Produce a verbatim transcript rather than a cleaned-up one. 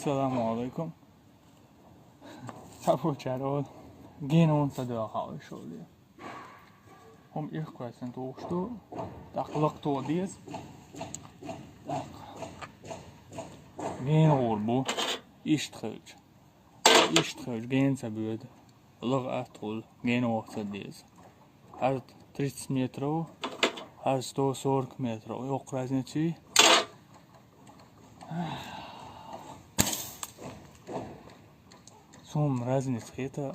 Саламу алейкум. Цхьаболчара олу, генон ца доьху уьш олий. ХӀума ирхкхоьссина тухуш ду, тӀаккха лакхто деза. ТӀаккха гена гӀур бу, иштта хилча. Иштта хилча гена ца боьду. Лаха атта хуьлу, гена ваха ца деза. ХӀара тридцать метров, хӀара сто сорок метров. Йоккха разница ю. Суна разница хета.